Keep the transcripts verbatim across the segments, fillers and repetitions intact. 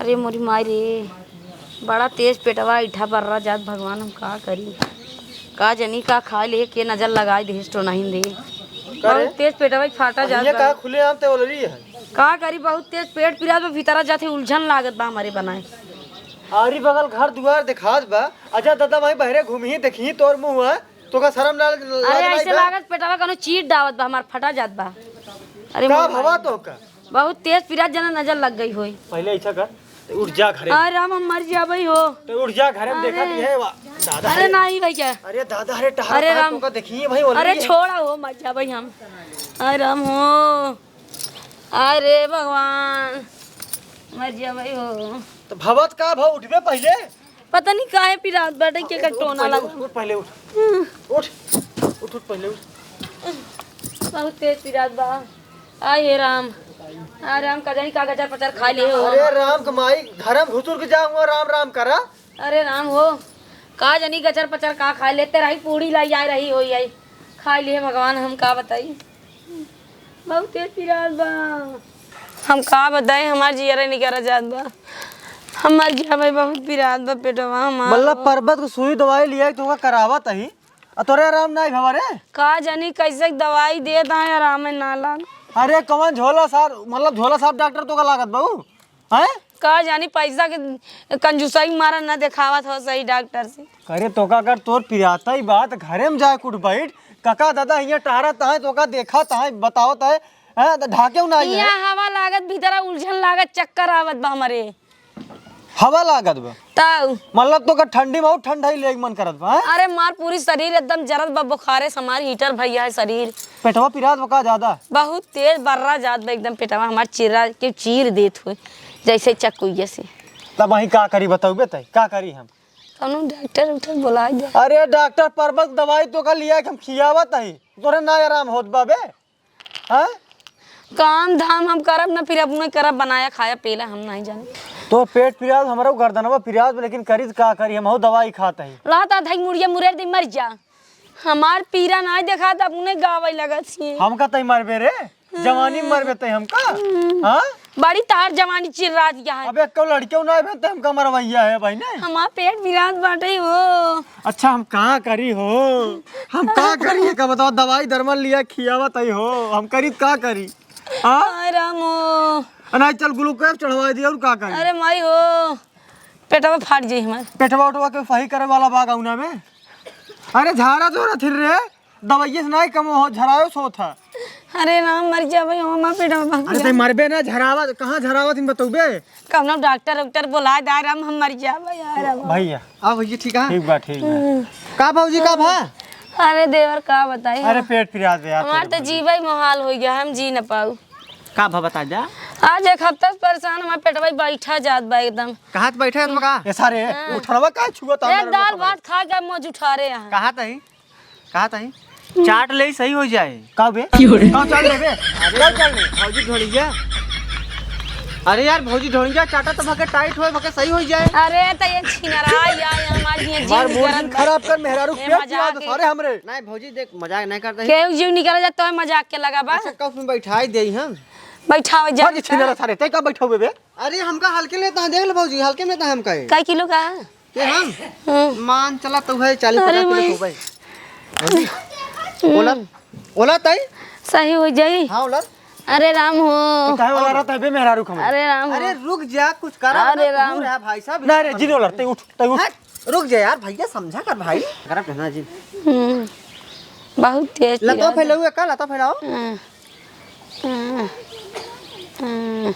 अरे मोरी माई रे, बड़ा तेज पेटवा इठा बर्रा जात, भगवान हम का करी? का जनी का खाइ ले के नजर लगाइ देहेस तो नहीं दे। का रे? बहुत तेज पेटवा फाटा जात ये बा। का खुले आम ते बोल रही है? का करी, बहुत तेज पेट पिरात बा, भीतरा जाते उलझन लागत बा हमरे बनाए। आरी बगल घर दुआर देखात बा, अजा दादा वहीं बहरे घूमही देखही तोर मुँह है, तो का शर्म ना लाज अरे ऐसे नहीं बा? लागत पेटवा कौनो चीर डावत बा, हमार फटा जात बा। अरे का मोर भवा माई। तो का? बहुत तेज पिरात जना नजर लग गई होई। पहले ऐसा कर, ते उठ जा घरे। अरे राम, हम मर जाबई हो। ते उठ जा घरे में देखा अरे। दिहे वा। दादा अरे रे। नहीं भैया। अरे दादा रे, टहरा अरे टहरा राम। तोका देखिए भाई, बोल अरे रही है। छोड़ा हो, मर जाबई हम। अरे राम हो। अरे भगवान, मर जाबई हो। तो भवत का भव उठबे पहले। पता नहीं काहे पिरात बाटे के उठ, उठ कटोना पहले, लगा। उठ, उठ पहले उठ। हम्म। उठ, उठ, उठ पहले उठ। बहुत तेज पिरात बा। आय हे राम, आय राम, का जानी का गजर पचर खाइ ले हो। अरे राम के माई, घर में घुसुर के जाऊंगा, राम राम करा। अरे राम हो, का जानी गजर पचर का खाइ लेते रही, पूड़ी लाई आइ रही होई आई, खाइ ले भगवान, हम का बताई, बहुत तेज पिरात बा। हम का बताई, हमार जियरा निकरा जात बा, हमार जिया भाई बहुत पिरात बा पेटवा हमार। मतलब पर्वत को सुई दवाई लिया तो का करावत ही, आ तोरे आराम नाई भवा रे? का जानी कैसे दवाई देत हैं, आराम ना लाग। अरे कौन झोला सार, मतलब झोला सार डॉक्टर तो का लागत बा उ? हैं? का जानी पैसा के कंजूसाई मारा ना देखावत हो सही डॉक्टर से। अरे तो का अगर तोर पिराता ही बात घरे में जाए कुछ बैठ, काका दादा हियाँ टहरत हैं, तो का देखत हैं, बतावत हैं, हैं? तो ढाके ना आई है। हियाँ हवा लागत, भीतरा उलझन लागत, चक्कर आवत बा हमरे। हवा लागत बा। ताऊ। मतलब तो का ठंडी में और ठंडाई लेके मन करत बा, हैं? अरे मार पूरी शरीर एकदम जरत बा, बुखारे से हमार हीटर भैया है शरीर। पेटवा पिरात बा का ज्यादा? बहुत तेज बर्रा जात बा एकदम पेटवा हमार चिरा के चीर देत हुए जैसे चक्कुइया से। तब वहीं का करी बताउबे तय, का करी हम? कौनो डॉक्टर उक्टर बुलाइ दे। अरे डॉक्टर परबत दवाई तो का लिया के हम खियावत हई, तोरे ना आराम होत बा बे। हाँ? काम धाम हम करब ना, फिर अपने करब बनाया खाया पेला, हम नहीं जाने। तो पेट पिरात, हमरा गर्दनवा पिरात, लेकिन करी त का करी, हम हो दवाई खात हई। लाता धई मुड़िया मुरेर दी मर जा। हमार पीरा नहीं देखात, अपने गावे लगत ही। हमका तई मरबे रे, जवानी में मरबे तई हमका। हाँ? बड़ी तार जवानी चिर्रात यहाँ है। अबे कौ लड़कियों ना भेते हमका मरवैया है भाई ने। हमार पेट पिरात बाटे हो। अच्छा हम का करी हो, हम का करी है का बताओ, दवाई दरमन लिया खियावत है हो, हम करी त का करी? हाँ? हाय रामो। अनाज चल ग्लूकोज चढ़वा दिया और का करी? अरे माई हो, पेटवा फाट जाई हमार। पेटवा उठवा के सही करे वाला बा गौना में। अरे झारा जोरा थिर रे, दवाइये से नाई कम हो, झरायो सोत है। अरे राम, मर जाबे हो, हमार पेटवा भाग अरे गया। तई मरबे ना, झरावत, कहाँ झरावत इन बतौबे? कौनो डॉक्टर उक्टर बुलाइ दा राम, हम मर जाबे यार अब। भैया। हाँ भौजी, ठीक है? ठीक बा, ठीक बा। हम्म। का भौजी, का भा? अरे देवर, का बताई अरे हम? पेट पिरात बे यार, हमार तोरे तो भौजी। जीवा ही मोहाल होइ गया, हम जी न पाऊ। का भा बता जा? आज एक हफ्ता से परेशान, हमार पेटवा ही बैठा जात बा एकदम। कहाँ त बैठा है तुम का? ए सारे, हाँ। उठरवा का छुआ ता ए, मेरे दाल लोग भात खा के मौज उठा रहे हैं। कहाँ तही? कहाँ तही? चाट ले सही हो जाए। का बे? क्यों रे? का चाट ले बे? अरे का चाट ले? भौजी ढोड़िया। अरे यार भौजी ढोड़िया चाटा तो भके टाइट होए, भके सही हो जाए। अरे तो ये छिनरा या, या हमार ये जीव मार मूड निकरत बा। खराब कर मेहरारू ए, के मजाक पिया है। सारे हमरे। नहीं भौजी देख मजाक नहीं करते हैं। केहू जीव निकल जात तो मजाक के लगा बा। अच्छा कफ में बैठाई देई हम। बैठावे जा भौजी का? छिनरा सारे, ते का बैठावे बे? अरे हमका हल्के लेता है, देख ले भौजी, हल्के में लेता है हमका ये। कै किलो का? के हम? हम्म। मान चला तो है चालीस अरे पचास किलो भाई। तो भाई। ओला, ओला तई? सही हो जाई। हाँ, ओला। अरे राम हो। तो काहे वाला रहता है बे मेहरारू खमन? अरे राम हो। अरे रुक जा, कुछ करा अरे ना, राम। तू रहा भाई साहब। ना रे, जिन ओला, तई उठ, तई उठ। हट, रुक जा यार भैया, समझा कर भाई। गरम है ना जी। हम्म। बहुत तेज लता पिरात फैलाऊ है। का लता फैलाओ? हम्म। हम्म। हम्म।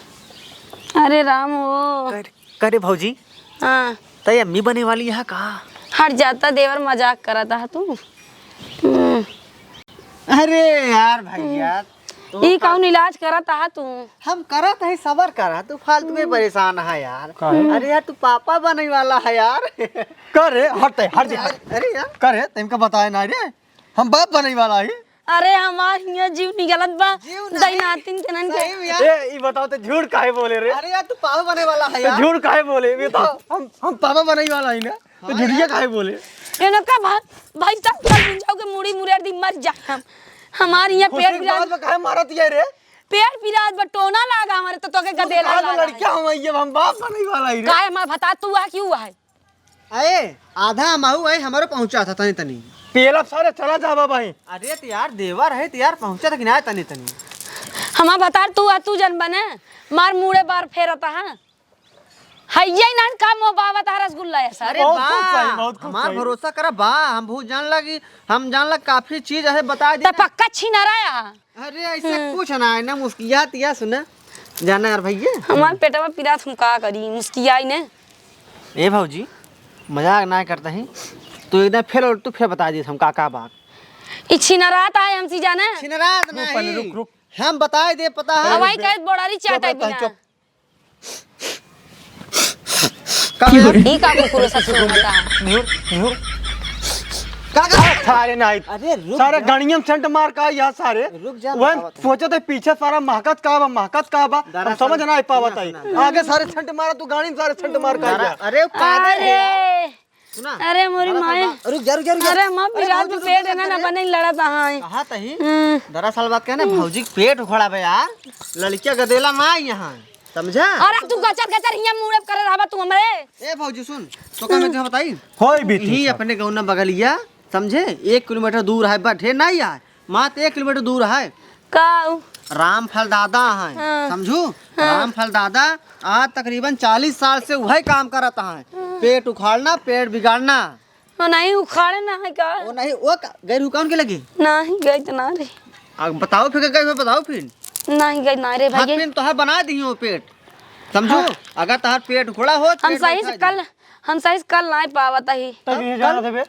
अरे राम हो। कर करे भौजी, हाँ। तई अम्मी बने वाली है का? हट जाता देवर, मजाक करत हा तू। हम्म। अरे यार भैया, हम्म। तू ई का कौन इलाज करत हा तू? हम करत है, सबर करा, तू फालतू में हम्म। परेशान है यार। काहे? अरे यार, तू पापा बने वाला है यार। करे, हट, हट जा। अरे, अरे यार। करे, तुमको बताए ना रे, हम बाप बने वाला है। अरे हमार हियाँ जीव निकलत बा। जीव नहीं। दई नातिन के नन के। सही में यार। ए, ई बताओ तो झूठ काहे बोले रे? अरे यार, तू पापा बने वाला है तो यार। झूठ काहे बोले? ये तो हाँ। हम, हम पापा बने वाला ही ना। तो हाँ झूठिया यार। काहे बोले? इनका भा-, भाई साहब कल मिल जाओगे, मुड़ी मुरेर दी मर जाए हम। हमार हियाँ खुशी पेट की बिरान बात में काहे मारत ये रे? पेट पिरात बा, टोना लागा हमरे, तो तोके गदेला लागा है। लड़किया हम, ये हम बाप बनई वाला ही रे। काहे हमार भतार तू आ, क्यों आ है? अरे, आधा हम आऊ, अरे, हमरो पहुँचा था तनी तनी। पेला सारे चला जाबा भाई। अरे, तो यार, देवर है, तो यार, पहुँचा था कि ना तनी तनी। हमार भतार तू आ, तू जन बने, मार मुड़े बार फेरता है। हइये नान का मोबावत है रसगुल्ला ऐसा। अरे बहुत बा, खूब सही, बहुत खूब हमार सही। भरोसा करा बा, हम बहुत जान लगी, हम जान लग काफी चीज है बता दी त ना। पक्का छिनरा है। अरे ऐसे हम्म। कुछ ना है ना, मुस्कियात या सुना, जाना यार भैया। हमार पेटवा पीरात हम का करी, मुस्कियाई ने। ए भौजी, मजाक ना करता ही, तू एकदम फेल और तू फेल बता दी हम का का बात। ई छिनरात आए हमसी जाना। छिनरात रुक पहले, नहीं। रुक, रुक। हम बताए दे पता है। हवाई कहे बोड़ारी चुप चाटा रहता है, बिना। चुप। का भैया? ई का कुकुर सब सुन बता। निहुर, निहुर। का, का? सारे नाइट। अरे रुक सारे जा। गाड़ियन सेंट मार का यहाँ सारे। रुक जा, वह बताओ। सोचे थे पीछे सारा महकत का बा, महकत का बा। हम दरअसल समझ ना पावत सुना, है। सुना। आगे सारे सेंट मारा, तू गाड़ी में सारे सेंट मार का दरा-, यहाँ। अरे पागल है। अरे। सुना। अरे मोरी दरअसल माए। बा-, रुक जा, रुक जा, रुक जा। अरे माँ, अरे पिरात भौजी, में रुक पेट जा, है ना, ना अरे। बने लड़ा था, हाँ। कहा तही? हम्म। दरअसल बात क्या ना, हम्म। भौजी के पेट उखड़ा बे यार। लड़किया गदेला ना आई यहाँ। समझा? अरे तू गचर गचर हियां मुड़े करे रहबा तू हमरे। ए भौजी सुन, तो का मैं तुझे बताई? होई बीती ही सब। अपने गौना बगलिया, समझे? एक किलोमीटर दूर है, बट है नहीं है, मात्र एक किलोमीटर दूर है। का उ? रामफल दादा हैं, हाँ। समझू? हाँ। रामफल दादा आज तकरीबन चालीस साल से वही काम करत हैं, हाँ। पेट उखाड़ना, पेट बिगाड़ना। वो नहीं उखाड़े ना है का? वो नहीं, वो का, गैर हुकान के लगी? नहीं, गई तो ना रे। अब बताओ फिर, गई हो, बताओ फिर। नहीं, गई ना रे हाँ, भाई। फिर तोहार बना दी हो पेट, समझो? हाँ। अगर तोहार पेट उखड़ा हो, हम पेट सही से बैठा कल, हम सही से कल नहीं पावत ही। तई कहीं जानत है बे?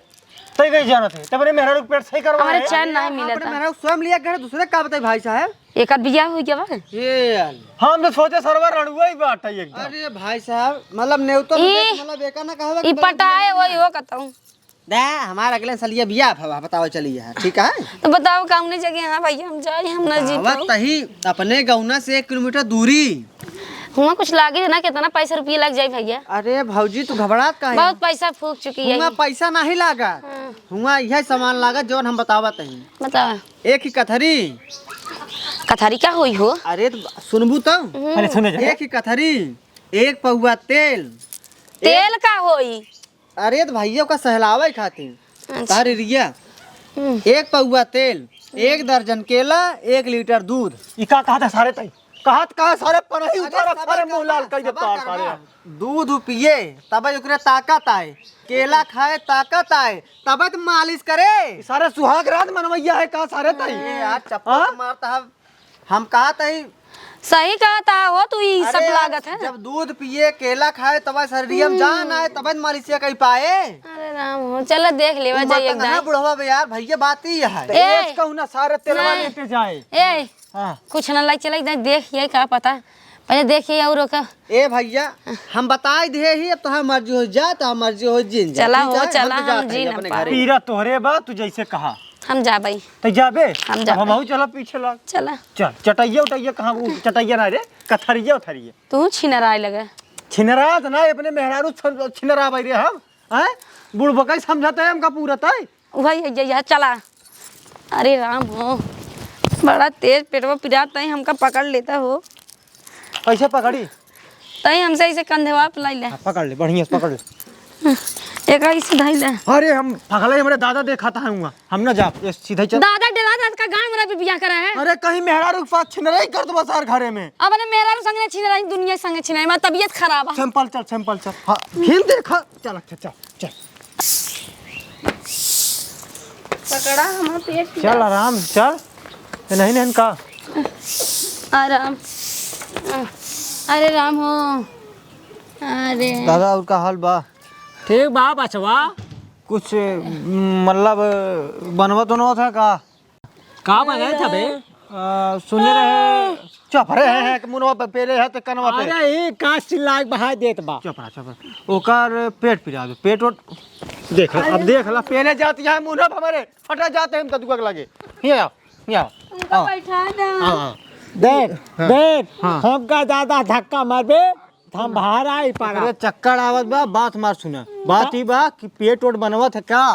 तई कहीं जानत है? तब रे मेहरारू के पेट सही करवा हमारे है। चैन नहीं मिलता। अपने मेहरारू स्वयं लिया घर, दूसरे का बताई भाई साहब? एकर बियाह हो गया बा? ये यार। हम तो सोचे सरवा रणुआ ही बात है एकदम। अरे भाई साहब, मतलब नेवतो ई, देख, मतलब एका ना कहवा ई कि पटाए वही हो कतऊ। दे, हमार अगले सलिया बियाह भवा, बताओ चलिए, ठीक है? तो बताओ, कौने जगह है भैया, हम जाए, हम ना जी बतावा पाओ। तही अपने गौना से एक किलोमीटर दूरी। हुआं कुछ लागे ना, कितना पैसा रुपया लग जाए भैया? अरे भौजी, तू घबरात काहे? बहुत पैसा फूक चुकी है। हुआं पैसा नहीं लागा। हाँ। हुआं यह सामान लागा, जौन हम बतावा तही। बतावा। एक ही कथरी। कथरी क्या होई हो? अरे, तो सुनबू तो? हम्म। पहले सुने जा। एक ही कथरी, एक पौवा तेल। तेल का होई? अरे तो भैया का सहलावे खातिर। अच्छा। तार रिया। हम्म। एक पौवा तेल, एक दर्जन केला, एक लीटर दूध। ई का कहत है सारे तई? कहत का सारे पनही अरे उतारा, सबर सारे कर मुंह लाल ना, कर दे सबर तार कर सारे। ना। दूध पिए, तब ओकरे ताकत आए। केला खाए, ताकत आए, तब तो मालिश करे। ई सारे सुहाग रात मनवैया है का सारे तई? ए यार, चप्पल हाँ? तो मारता है। हम कहत हई। सही कहत हो तू, ई सब अरे, लागत है। जब दूध पिए, केला खाए, तब शरीर में हम्म। जान आए, तब मालिश कर पाए। अरे राम हो, चलो देख लेवा तू जाए एक मत ना दाई। बुढ़वा बे यार, भैया बात ही है। ए, एज कहू ना सारे तेलवा ना। लेके जाए। ए, हाँ। कुछ ना लाई, चले एक दाई देख ये का पता। पहले देखिए और ओका। ए भैया, हम बताई दिए ही, अब तोहार मर्जी हो जा, तो मर्जी हो जिन जा, चला ठीक हो, है? चला, हम तो हम जात जी हई ना अपने पाए। घरे। पीरा तोहरे बा, तू जैसे कहा। हम जाबे। तै जाबे? हम अब जाबे। हमहू चला पीछे लाग। चला। चल, चटैया उटैया कहाँ, उ चटैया ना रे, कथरिया उथरिया। तू छिनराए लगे। छिनरा त ना, अपने मेहरारू छ-, छिनरा भाई रे हम, हैं? बुड़बकई समझत है हमका पूरा तय। वही है, यही है, चला। अरे राम हो, बड़ा तेज पेटवा पिरात है, हमका पकड़ लेता हो। कैसे पकड़ी? तई हमसे ऐसे कंधवा पे लाई ले। हाँ, पकड़ ले, बढ़िया से पकड़ ले। एक ऐसे धई ले। अरे, हम पगला ही, हमरे दादा देखा था हुआ। हम ना जा, ये सीधे चल। दादा डरा, दादा का गांव में भी बियाह करा है। अरे, कहीं मेहरारू के साथ छिनराई कर दो सार घरे में। अब ने मेहरारू संगे छिनराई, दुनिया संगे छिनराई, हमार तबीयत खराब है। सैंपल चल, सैंपल चल। हाँ, फिर देखा, चल, अच्छा, चल। चल। पकड़ा हमार पेट चल, आराम, चल। ए, नहीं, नहीं, का? आराम। अरे राम हो। अरे। दादा, और का हाल बा? ठीक बा, बचवा। कुछ, मतलब, बनवत उनवत है का? का बनाए था बे? आ, सुने रहे, चुप रहे हैं, कि मुनवा पे पेले है तो कनवा पे। अरे, ई का चिल्लाए बहाय देत बा। चुप रहा, चुप रहा। ओकर पेट पिरा दो, पेट ओट। देख ला, अब देख ला, पेले जाती है मुनवा पे हमारे, फटा जाते हैं हम तो दुआ के लगे। हियाँ आओ, हियाँ आओ। उनका हाँ। बैठा दे। हाँ, हाँ। देख, हाँ। देख, हाँ। हमका ज्यादा धक्का मारबे, तो हम बाहर आई पारा। अरे, चक्कर आवत बा, बात मार सुना। बात ई बा कि पेट ओट बनवत है का?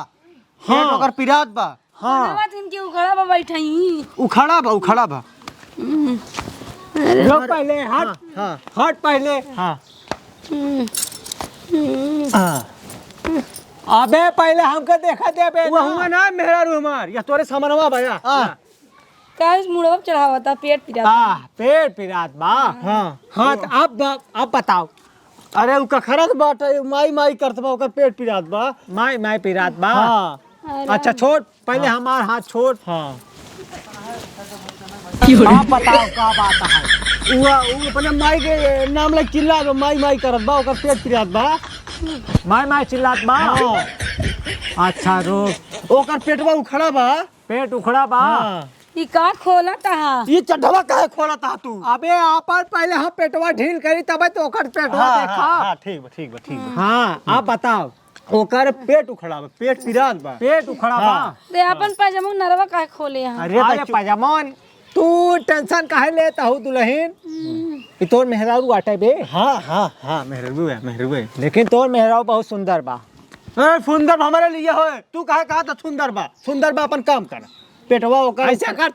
पेट हाँ। ओकर पिरात बा। हाँ। बनवत इनके उखड़ा बा बैठई। उखड़ा बा, उखड़ा बा। हम्म। रुक पहले, हट। हाँ, हाँ। हट पहले। हाँ। हम्म, हम्म। हाँ। अबे पहले हमका देखा दे बे वो ना। हुआ ना मेहरारू हमार, या तोरे सामनवा बा या। हाँ। का उस मुड़वा पे चढ़ावा था, पेट पिरात बा। हाँ, पेट पिरात बा। हाँ। हाँ, तो अब, अब बताओ। अरे उ कखरत बाटे, माई माई करत बा, ओकर पेट पिरात बा। माई माई पिरात बा। हाँ। अरे। अच्छा छोड़, पहले हाँ। हमार हाथ छोड़। हाँ। आप बताओ का बात है? उ, उ अपने माई के नाम ला चिल्ला दो, माई माई करत बा, ओकर पेट पिरात बा। माई माई चिल्लात बा? हाँ। अच्छा रुक। ओकर पेटवा उखड़ा बा। पेट उखड़ा बा? हाँ। ई का खोलत हा? ई चड्ढवा काहे खोलत हा तू? अबे आपन पहले हम पेटवा ढील करी तबे तो ओकर पेटवा हाँ, देखा। हाँ, हाँ, ठीक बा, ठीक बा, ठीक बा। हाँ, आप बताओ। ओकर पेट उखड़ा बा, पेट पिरात बा। पेट उखड़ा बा। हाँ। ते आपन पैजामा नरवा काहे खोले हा? अरे अरे बच्चू। पैजामन, तू tension काहे लेत हऊ दुलहिन? हम्म। ई तोर मेहरारू बाटे बे? हाँ, हाँ, हाँ, मेहरारू है, मेहरारू है। लेकिन तोर मेहरारू बहुत सुंदर बा। ए, सुंदर बा हमरे लिए होए। तू काहे कहा था सुंदर बा? सुंदर बा अपन काम कर। पेटवा ओकर ऐसे कर,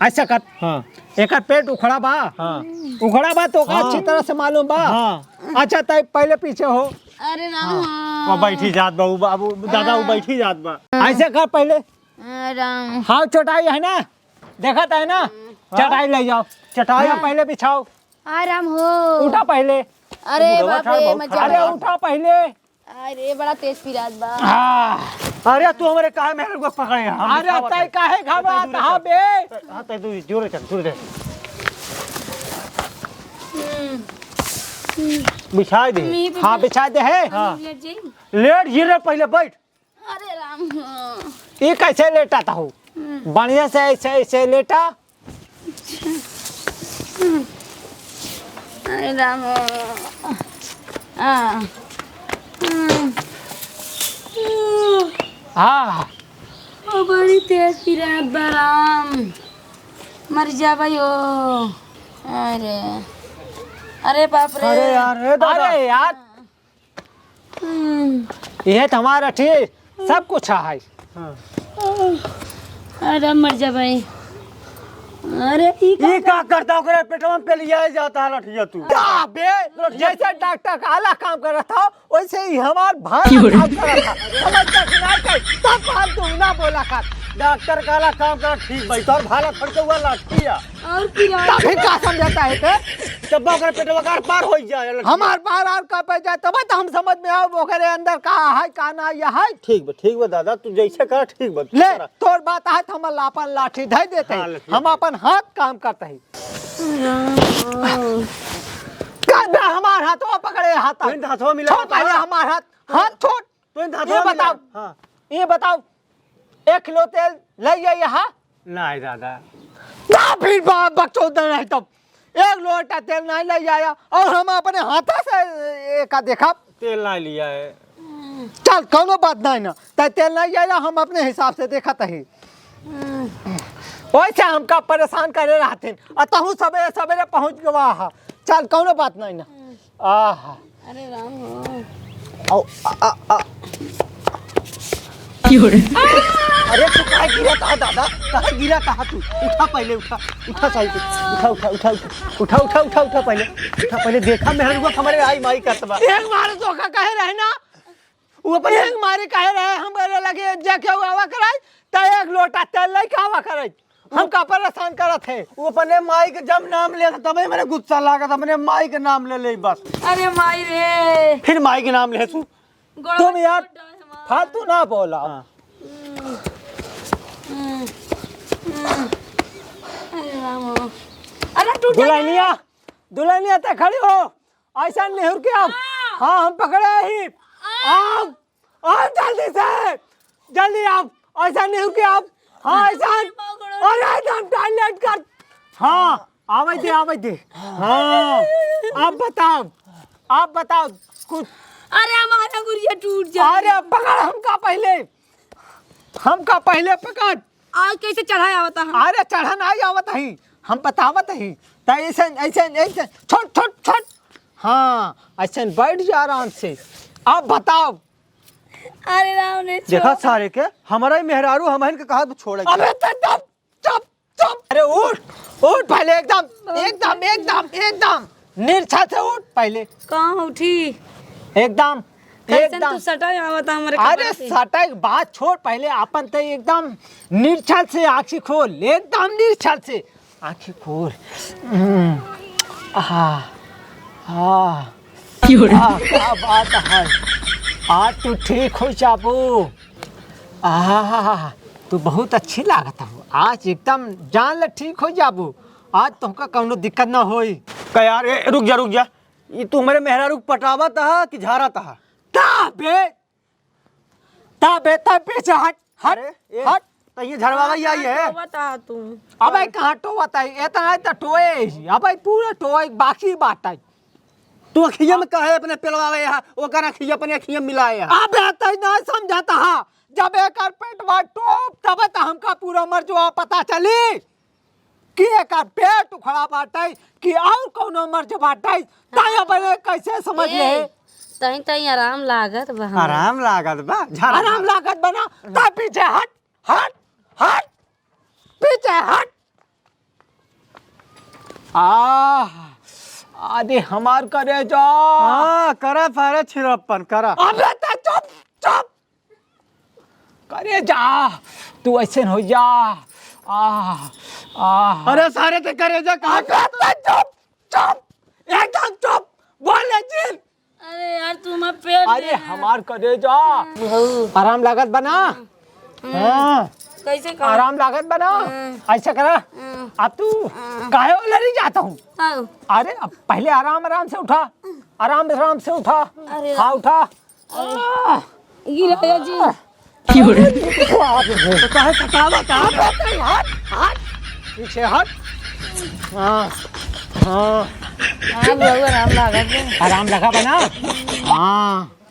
ऐसे कर। हाँ। एकर पेट उखड़ा बा। हाँ। उखड़ा बा तो ओका हाँ। अच्छी तरह से मालूम बा। हाँ। अच्छा, तै पहले पीछे हो। अरे राम। हाँ। वो बैठी जात बा, उ बा-, अब उ दादा, उ हाँ। बैठी जात बा। ऐसे कर पहले। हाँ, राम। हाँ, चटाई है ना? देखत है ना? हाँ। चटाई ले जाओ। चटाई हाँ। पहले बिछाओ। हाँ, राम हो। उठा पहले। अरे बुढ़वा बाप ठाड़ रे, बहुत मजा खराब अरे है। उठा पहले। अरे, बड़ा तेज पिरात बा। आह! अरे, तू हमरे काहे मेहरारू के पकड़े? हम अरे, बिछावत तै है। काहे घबरात तै दूर हा बे? हाँ, तै तू जोरे चल, दूर दे। हम्म। बिछाई दे। मम्मी, हाँ, बिछाई दे है। हाँ। लेट जाई। लेट गिरे, पहले बैठ। अरे राम। ई कैसे लेटा था हो? हम्म। बढ़िया से ऐसे, ऐसे लेटा। अरे राम। आ। हम्म। हाँ। ओ, बड़ी तेज पिरात बा राम। मर जाबे हो। अरे। अरे बाप रे। अरे यार, ए दादा। अरे यार। हम्म। इहे तो हमार अठी सब कुछ है। हाँ। अरे मर जा भाई। अरे ई का ई का करता ओकरे पेटवा में पेलिया जाता है लठिया तू। का बे? जैसे डॉक्टर काला काम करत था, वैसे ही हमार भाला क्यों रे? काम करत था। समझ तक ना कर, तब हम दुगना बोला कर। डॉक्टर काला काम करत ठीक भाई, तोर भाला फड़ के हुआ लाठी है। और पिरात। तब फिर का समझता है ते? जब ओकरे पेटवा का आर पार हो जाए, लड़की। हमार पार आर का पै जाए, तब तो हम समझ में आओ, ओकरे अंदर का है, का ना ये है। ठीक बा, ठीक बा दादा, तू जैसे करा, ठीक बा, तू ले, करा। तोर बात है, तो हम अपन लाठी धै देते हाँ, हैं। लड़की। हम अपन हाथ काम करते हैं। राम। कर दे हमार हाथवा पकड़े हाथ। तू इन हाथवा मिला छोड़ पहले हाँ। हमार हाथ, हाथ छोड़। तू इन हाथवा ये मिला। बताओ, हाँ। ये बताओ, एक किलो तेल ले जाइए, हाँ? नहीं दादा। ना फिर बा-, बकचोद नहीं तब। एक लोटा तेल नहीं ले जाया और हम अपने हाथा से एका देखा। तेल नहीं लिया है। चल, कौनो बात नहीं ना। तै तेल नहीं जाया, हम अपने हिसाब से देखत ही। वैसे हमका परेशान करे रहथिन। आ तहू सबेरे सबेरे पहुँच गवा हा। चल, कौनो बात नहीं ना। आहा। अरे राम हो। आओ, आ, आ, आ। क्यों रे? अरे तू काहे गिरा था दादा? काहे गिरा था तू? उठा पहले, उठा। उठा साइकिल। उठा, उठा, उठा, उठा। उठा, उठा, उठा, उठा पहले। उठा पहले, देखा मेहररुआ हमारे आई माई करत बा। एक बार तो का कहे रहे ना? वो अपने एक मारे कहे रहे, हम बोले लगे, "जा के आवा कराई, त एक लोटा तेल लेके आवा कराई।" हमका परेशान करत है। वो अपने माई के जब नाम ले, तबे मेरे गुस्सा लागत, अपने माई के नाम ले ले बस। अरे माई रे। फिर माई के नाम ले तू। गोड़वा तुम यार, छोड़ दे हमार। फालतू ना बोला। हाँ। हम्म, हम्म, हम्म। अरे राम हो। अरे टूट गया। दुल्हनिया, दुल्हनिया ते खड़ी हो। ऐसा निहुर के आओ। हाँ। हाँ, हम पकड़े ही। आ। आओ, आओ जल्दी से, जल्दी आओ। ऐसा निहुर के आओ। हाँ, ऐसा। अरे पकड़ो। अरे एकदम टॉयलेट कर। हाँ, आवे दे, आवे दे। हाँ, आप बताओ, आप बताओ कुछ। अरे हमारा गुड़िया टूट जा। अरे पकड़ हमका पहले, हमका पहले पकड़। आज कैसे चढ़ाए आवता हम? अरे चढ़ा नहीं आवत ही, हम बतावत ही। त ऐसे, ऐसे, ऐसे, छोड़, छोड़, छोड़। हाँ, ऐसे बैठ जा आराम से। अब बताओ। अरे राम रे, देखा छोड़। सारे के, हमारा ही मेहरारू, हम इनके कहा छोड़े। अबे त चुप, चुप, चुप। अरे उठ, उठ पहले एकदम, एकदम, एकदम, एकदम। निर्छल से उठ पहले। कहाँ उठी? एकदम, कैसन एकदम। तू सटाई आवत हमरे अरे कमर पे? सटाई के बात छोड़, पहले आपन ते एकदम निर्छल से आँखी खोल, एकदम निर्छल से आँखी खोल। हम्म, आहा, आहा। क्यों रे? आह, क्या बात है, आज तू ठीक हो जाबू। आहा, तू बहुत अच्छी लागत हो, आज एकदम जान ले ठीक हो जाबू। आज तुमका कौनो दिक्कत ना होई। का यार, ए, रुक जा, रुक जा। ई तू हमरे मेहरारू के पटावत हा कि झारत हा? ता बे, ता बे, ता पीछे हट, हट, अरे, ए, हट। त ये झरवावा ही आई है। टोवत हा तू। अबे कहाँ टोवत है? इतना है तो टोए ही। अबे पूरा टोए बाकी बात है। तू अखिया में काहे अपने पेलवावे हा? ओकर अखिया अपने अखिया में मिलाए हा। अबे तै ना समझत हा। जब एकर पेटवा टोप तब त हमका पूरा मर्जवा पता चली। कि एकर पेट उखड़ा बाटै, कि और कौनो मर्ज बाटै, ताई अपने कैसे समझ ए, ले? तई, तई आराम लागत बा हमरा। आराम लागत बा? झारा आराम लागत बा ना? ता पीछे हट, हट, हट, पीछे हट। आह, अरे हमार करेजा। हाँ, करा सारे छिरप्पन, करा। अबे ते चुप, चुप। करेजा, तू ऐसे हो जा। आह, आह। अरे सारे ते करेजा कहाँ अबे ते चुप, चुप, एकदम चुप, बोले जिन। अरे यार, तू हमार पेट अरे दे। हमार करेजा। बहू। आराम लागत बा ना? हम्म। हाँ। कैसे कर? आराम लागत बा ना? हम्म। ऐसा करा। हम्म। अब तू हम्म। काहे वाला नहीं जाता हूँ? हाँ। अरे अब पहले आराम आराम से उठा, आराम आराम से उठा। अरे हाँ उठा। अरे। आह। गिर गया जी। क्यों रे? बाप रे। तो काहे सतावा का? हट, हट। पीछे हट। हाँ, हाँ। हाँ, बहू, आराम लागत बा। आराम लगा बा ना? हाँ।